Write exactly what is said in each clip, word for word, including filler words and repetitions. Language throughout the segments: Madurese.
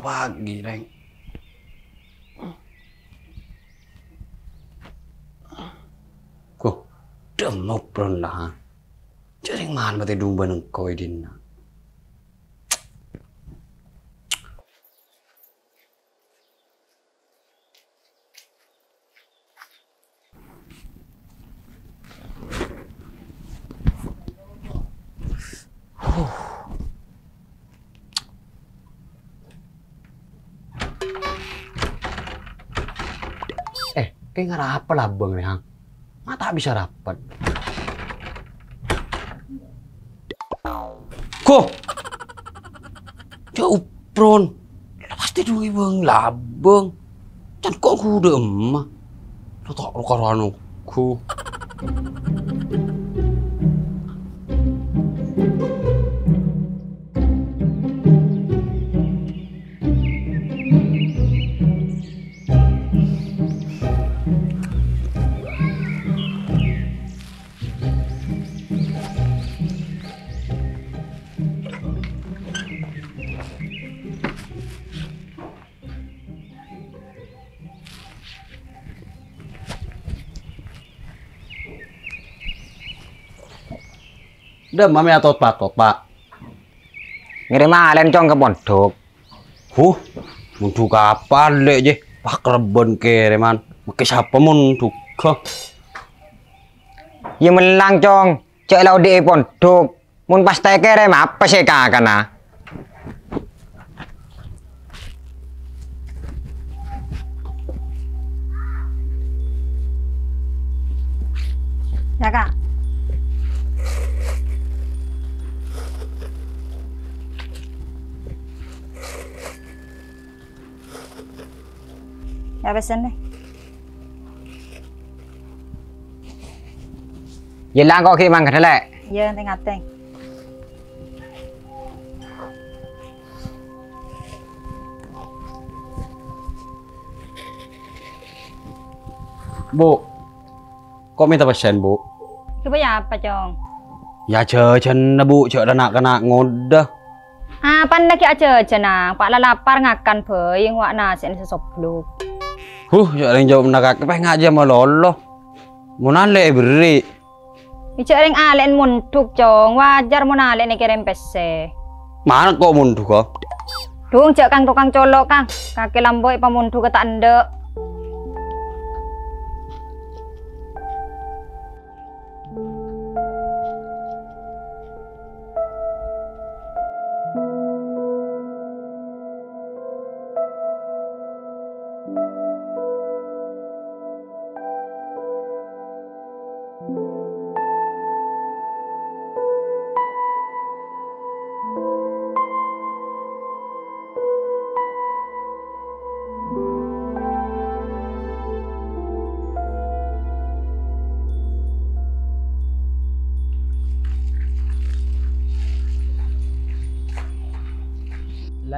pagi, Reng. Koh, dhemmo bron la. Jhâ' rèng mala matè dumba nengko è dinna'. Eh, kèng arapa labâng rè, Hang? Ma' ta' bisa rapet. Ko! Jhâ' obron. Pastè dhu è bâng-labâng. Can ko' ghudhâ emma. Lo ta' lo karana ghu. Dâ' emma mè' atot-patot, Pa'? Ngèrèm alè'en, Cong, ka pondhuk. Huh, mondhuk apa, Lè', jè? Pakarebbhân kèrèman. Makè sapa mondhugghâ? Iyâ mellang, Cong. Jhâ' la odi' è pondhuk. Mon pas ta' èkèrèm, apa sè èkakana? Yâ, Ka'. Yâ, pèssèna. Yâ, la engko' ghi' mangkana, Lè'. Yâ, tèng-atèng. Bu, ko' mènta pèssèna, Bu? Ghâbây apa, Cong? Yâ, jhâjhâna, Bu, jhâ' na'-kana' ngodâ. Apana ghi' ajhâjhâna? Pa' la lapar ngakan bhâi ngowa' nasè'na sè sobluk. Huh, jhâ' rèng jhâ' mennakake pas ngajhâ malolo. Mon alè' èberri'. Jhâ' rèng alè'en mondhuk, Cong. Wajar mon alè'en èkèrèm pèssè. Mana ko' mondhugghâ? Dung, jhâ' kang-tokang colo', Kang. Kakè lambo èpamondhugghâ ta' endâ'.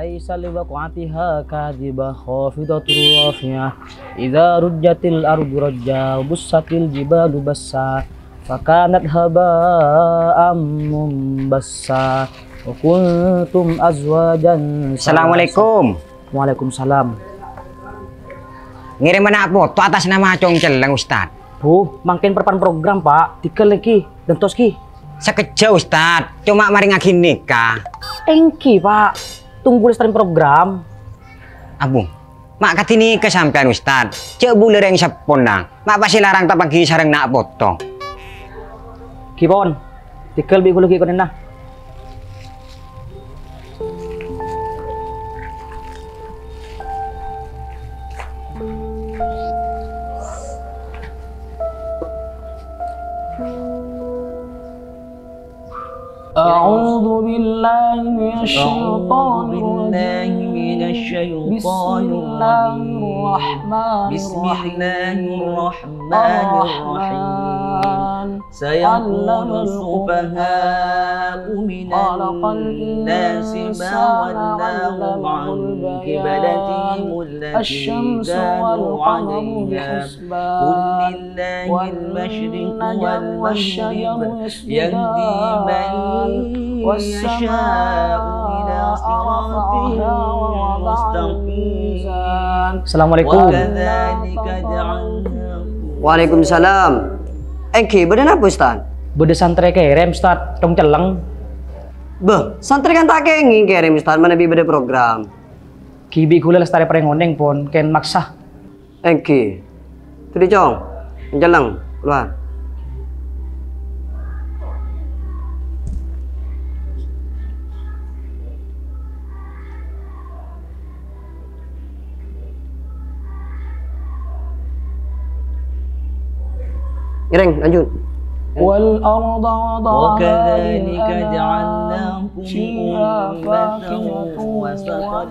ليس لوقعتها كاذبة خافضة رافعة إذا رجت الأرض رجا وبست الجبال بسا فكانت هباء منبثا وكنتم أزواجا ثلاثة. Assalamualaikum. Waalaikumsalam. Ngèrèm ana' poto atas nama Cong Celleng, Ustad. Bu, mangkèn parappa'na program, Pa'. Dhika lagi, dentos ghi. Sakejjhâ', Ustad. Coma marèngaghi nèka. Èngghi, Pa'. Tunggu lestarin program. Abu, ma' kadhi nèka sampèyan, Ustad? Jhâ' bulâ rèng seppona. Ma' pas èlarang tapanggi sareng na' poto. Ghi pon, tèghâl bi' ghulâ ghi' konèna. أعوذ بالله من الشيطان الرجيم. أعوذ بالله من الشيطان الرجيم. بسم الله الرحمن الرحيم. بسم الله الرحمن الرحيم. الرحمن. سيقول علم القرآن. السفهاء من الناس ما ولاهم عن قبلتهم التي كانوا عليها. قل لله المشرق والمغرب يهدي من يشاء إلى صراط مستقيم. Assalamualaikum. وكذلك جعلناكم Waalaikumsalam. Èngghi, bâdâ napa, Ustaz? Bâdâ santrè kèrèm, Ustaz. Cong cellèng. Bâh, santrè kan ta' kèngèng kèrèm, Ustaz, manabi bâdâ program. Ghi bi' ghulâ lastarè parèng onèng, pon, kèng maksa. Èngghi. Dâddhi, Cong. Encellèng, kalowar. Ngèrèng, lanjut. والأرض وضعها وكذلك للأنام جعلناكم فيها أمة فاكهة وسطا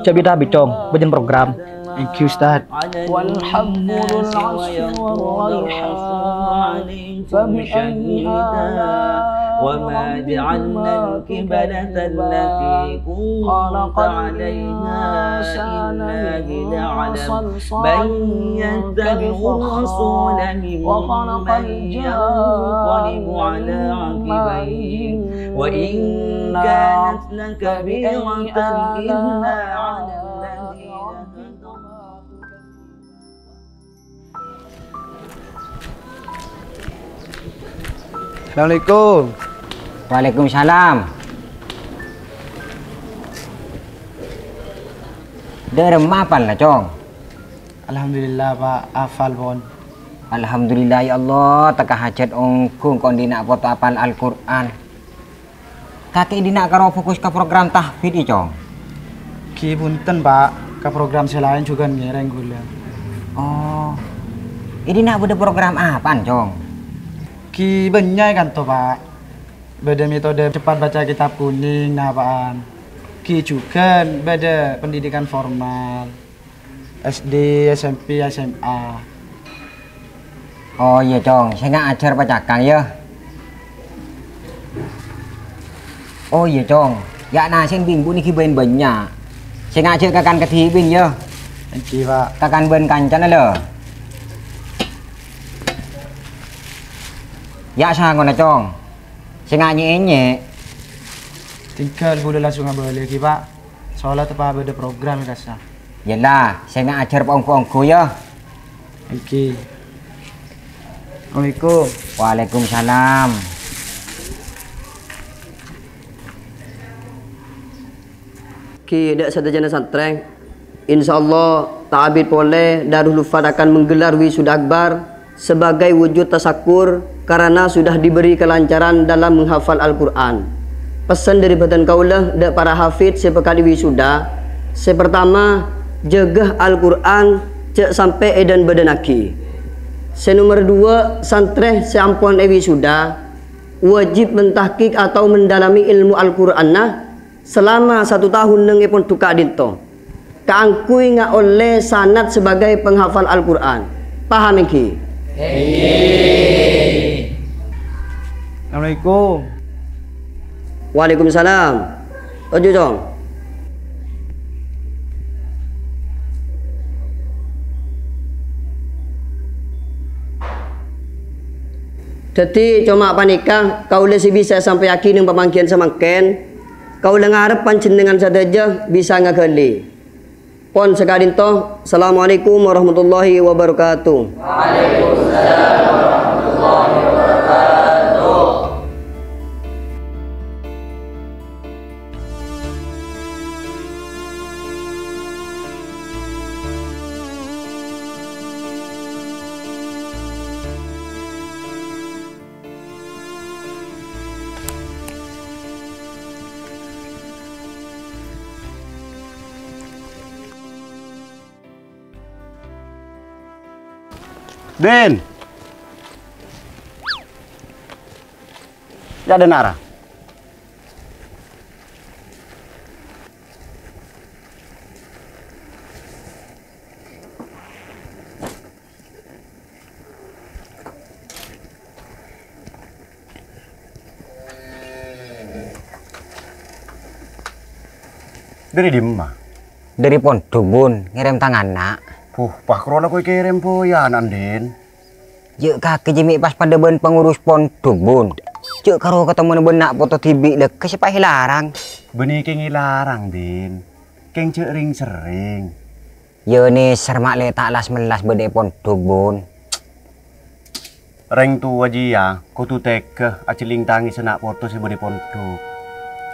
Ca'na bi' Cong, bâjâna program. Thank you, Ustaz. والحب ذو العصف والريحان فبأي آلاء وما جعلنا ربكما القبلة التي كنت عليها إلا لنعلم من يتبع الرسول ممن ينقلب على عقبيه وإن كانت لكبيرة إلا على الذين هدى الله. Assalamualaikum. Waalaikumsalam. Dâ'remma apal, Cong? Alhamdulillah, Pak, apal, pon. Alhamdulillah, ya Allah, tekka hajhât ongghu engko' dina' poto apal Al-Qur'an. Kakè dina' karo fokus ka program tahfidz, Cong? Ghi bhunten, Pak. Ka program sè laèn jhughân ngèrèng ghulâ. Oh. È dina' bâdâ program apaan, Cong? Ghi bânnya' è kanto, Pak. Bâdâ metode cepat baca kitab kuning, napa, pon. Ghi jhughân bâdâ pendidikan formal. S D, S M P, S M A. Oh iyâ, Cong, sènga' ajhâr pacakang, yâ. Oh iyâ, Cong, yâ' nasèng bi' embu' nèka bân bânnya'. Sènga' jhâ' kakan kadhibi'ân, yâ. Èngghi, Pak. Kakan bân kancana, lho. Yâ' sangona, Cong. Sènga' nyè'-ènyè'. Tinggal bulâ langsung abâli, ghi, Pak. Soalnya tepa bâdâ program è kassa. Yella, sènga' ajhâr paongghu-ongghu, yâ. Èngghi. Assalamualaikum. Waalaikumsalam. Ghi dâ' sadhâjâna santrè, insyaallah, ta' abit polè Darul Hufad akan menggelar wisuda akbar sebagai wujud tasakur karena sudah diberi kelancaran dalam menghafal Al-Qur'an. Pessen dâri bhâdhân kaulâ dâ' para hafid sè bhâkal èwisuda, sè partama, jâgâ Al-Qur'an jhâ' sampè' èdân-bâdânaghi. Sè nomer duwâ', santrè sè ampon èwisuda wajib mentahqiq atau mendalami ilmu Al-Qur'anna selama satu tahun neng è pondhuk ka'dinto, kaangghuy ngaollè sanad sebagai penghafal Al-Qur'an. Paham èngghi? Assalamualaikum. Waalaikumsalam. Toju', Cong. Dhâddhi, coma panèka kaulâ sè bisa èsampèyaghi neng pamangghiân samangkèn. Kaulâ ngarep panjhennengngan sadhâjâ bisa ngaghâli. Pon saka'dinto, Assalamualaikum warahmatullahi wabarakatuh. Din. Yâ, Din, ara. Dâri dimma? Dâri pondhuk, Bun, ngèrèm tang ana'. Buh, pas krona koy kèrèm boyan, Andin. Jhâ' kakè jiyâ mè' pas padâ bân pangurus pondhuk, Bun. Jhâ' karo katemmo bân na' poto dhibi' lèghâ sè pas èlarang. Bânnè kèng èlarang, Din. Kèng jhâ' rèng-serrèng. Yâ, nèser ma' lè ta' las-mellas bâdâ è pondhuk, Bun. Rèng towa jiyâ kodhu tegghâ ajhelling tangèssa na' poto sè bâdâ è pondhuk.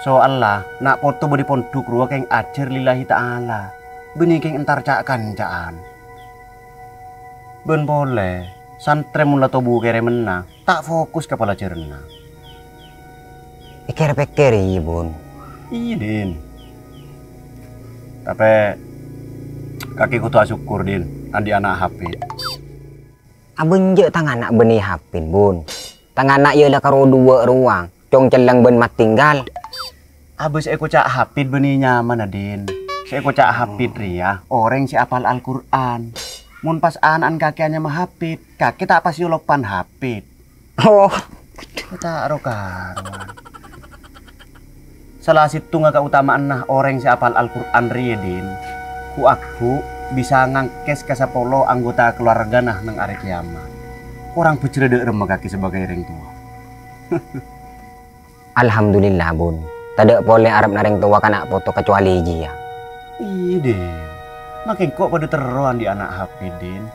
Soalla na' poto bâdâ è pondhuk rowa kèng ajhâr lillahi ta'ala, bânnè kèng entar ca'-kanca'an. Bân polè, santrè mon la tobu kèrèmènna, ta' fokus ka palajhârânna. Èkèr-pèkkèr, iyâ, Bun. Iyâ, Din. Tapè, kakè kodhu asokkor, Din, andi' ana' hapit. Abâ' enjâ' tang ana' bânnè hapit, Bun. Tang ana' yâ la karo duwâ' rowa, Cong Celleng bân Mat Tinggal. Abâ' sè èkoca' hapit bânnè nyamana, Din. Sè èkoca' hapit rèya orèng sè apal Al-Qur'an. Mon pas ana'na kakè anyama hapit, kakè ta' pas èolopa'an hapit. Oh. Ta' ro-karowan. Sala sèttonga kaotama'anna orèng sè apal Al-Qur'an rèya, Din, ghu'-lagghu' bisa ngangkès ka sapolo anggota kalowargana neng arè kèyamat. Korang bhâjhrâ dâ' remma kakè sabâgâi rèng towa. Alhamdulillah, Bun. Tadâ' polè arepna rèng towa ka na' poto kacowalè jiyâ. Iyâ, Din. Makè engko' padâ terro andi' ana' hapit, Din.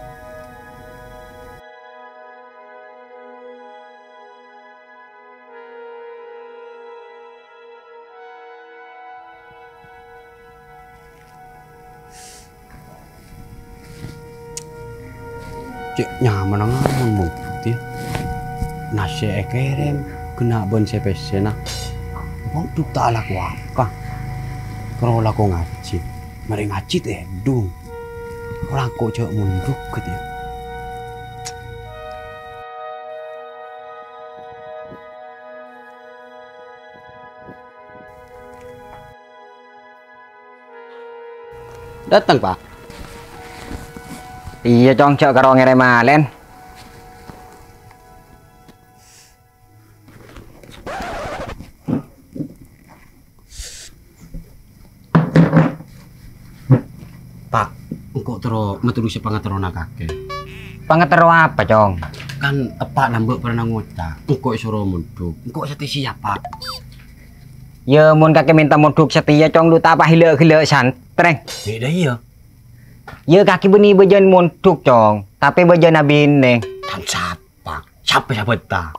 Cè' nyamana ngamon mon budi. Nasè' èkèrèm, ghenna' bân sè pèssèna. Mondhuk ta' alako apa. Karo lako ngajhi. Marè ngajhi tèdung. Ora engko' jhâ' mondhuk ghâ' tèya. Dâteng, Pa'. Iyâ, Cong, jhâ' karo ngèrèm malèn. Pa', engko' terro materrosè pangaterrona kakè. Pangaterro apa, Cong? Kan eppa' lambâ' pernah ngoca', engko' èsoro mondhuk, engko' satèya, Pa'. Yâ, mon kakè mènta mondhuk satèya, Cong, lu ta' pahèla'-ghellâ' santrè. Bhidhâ, iyâ. Yâ, kakè bânnè bâjâna mondhuk, Cong, tapè bâjâna binè. Tan sapa? Sapa sè abhânta?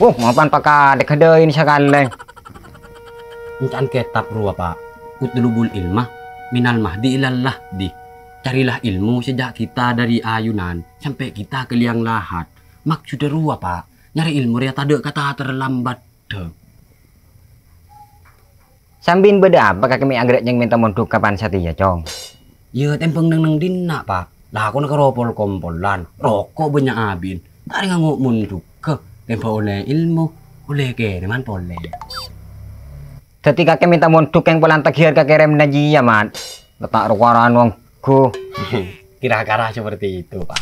Oh, mapan pakadhek ghâdhâina sakalè. Ènca'na kètab rowa, Pa'. "Utlubul ilma minal mahdi ilal lahdi." Carilah ilmu sejak kita dari ayunan sampai kita ke liang lahat. Maksudda rowa, Pa', nyarè ilmu rèya tadâ' kata terlambat. Dâ. Sampèyan bâdâ apa kakè mè' angghârâ' nyèng mènta mondhuk ka pan satèya, Cong? Yâ, tèmbhâng neng-neng dinna', Pa'. Lakona karo pol-kompolan, roko' bânnya' abin. Ta' rèng ngango' mondhugghâ, tèmbhâng ollè ilmu, ollè kèrèman polè. Dhâddhi kakè mènta mondhuk kèng polana tagghiyâr ka kèrèmna jiyâ, Mat. La ta' rokoran ongghu. Kira-kira seperti itu, Pa'.